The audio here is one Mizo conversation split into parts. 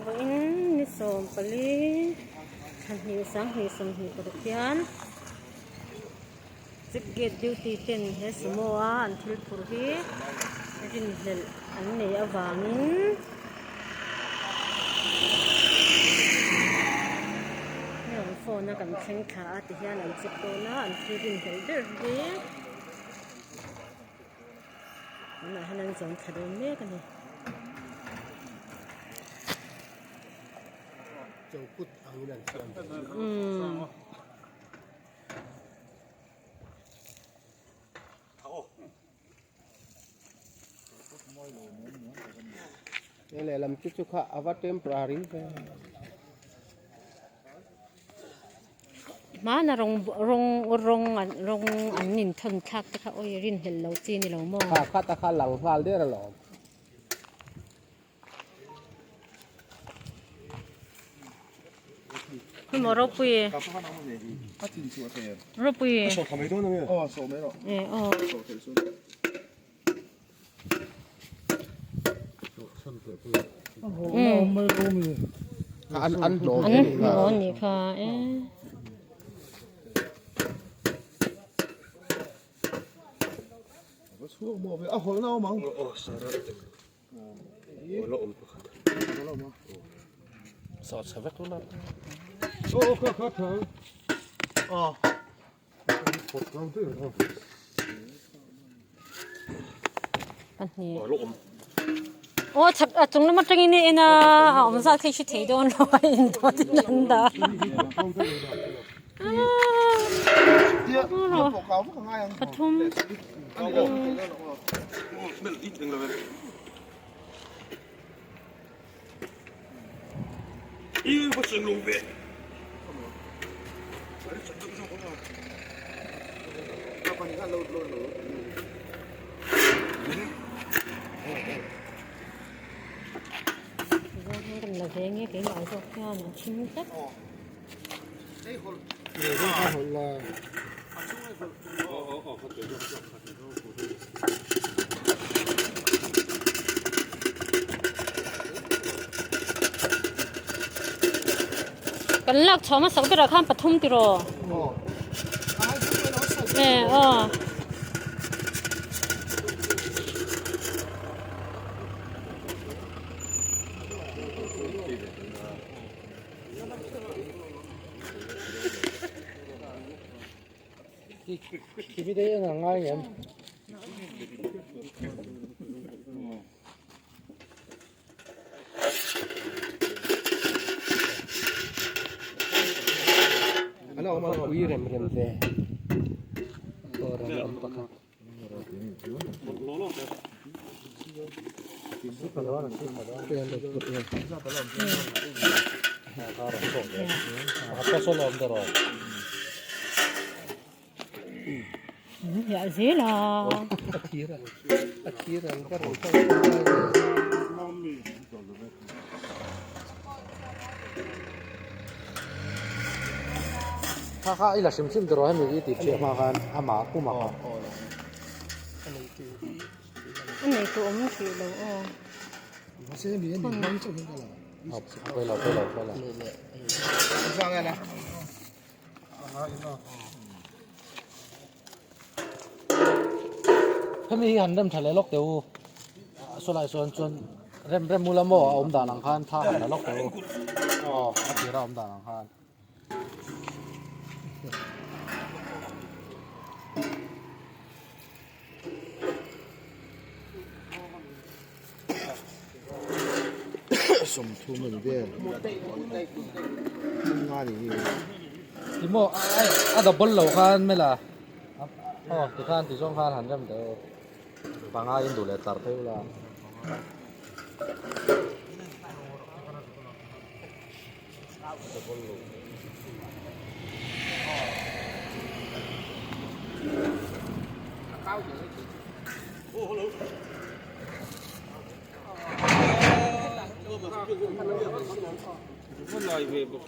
Vawiin ni 14 thla hnih 2025 hian check gate duty ten he sumo a an thil phurh hi rinhlelh an nei avangin hei ang phone a kan thleng thla a ti hian an check dawn a an thil rinhlelh ber hi. Tunah hian an zawn thla dawn mek a ni. Umm. Hei lehlam chu chu kha a va temporary ve. Hmana rawng rawng rawng an rawng an inthawn thlak te kha awi rinhlelh lo chi ni lo maw? Kha khat a kha lang nghal der alawm. Hemaw ropui ropui e aw. An an hlawm An hlawm nih kha e. Pahnih aw chhak a chung lam atangin a en a a awm zat kha i hre thei dawn lo a indawt in an dah pathum Kan la ve nge keimah zawk hian a thim tlat. Kan lak chhuah hmasak berah khan pathum tiraw? E aw. Ui rem rem ve dawr an awm pakhat. Hiah zel a. Kha kha i la hrim hrim tawh hemi i tih chhiah hma khan ama puma kha. A nei tawh awm hrih lo aw. Pawilo pawilo pawilo. Hemi hi han rem tha leh lawk teh u saw lai sawn chuan rem rem ula maw a awm dan ang khan tha han la lawk teh u aw a tir a awm dan ang khan. Sawmthum a ni vel nga ni hi ti maw a double lo khan mela aw ti khan ti zawng khan han rem teh u panga in duh leh tlar phei ula.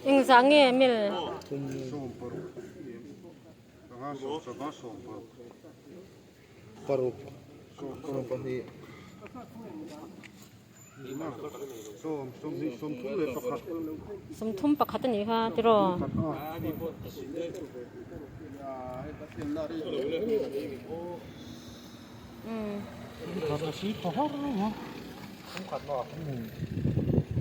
Engzah nge mil? Paruk. 31 a nih kha tiraw.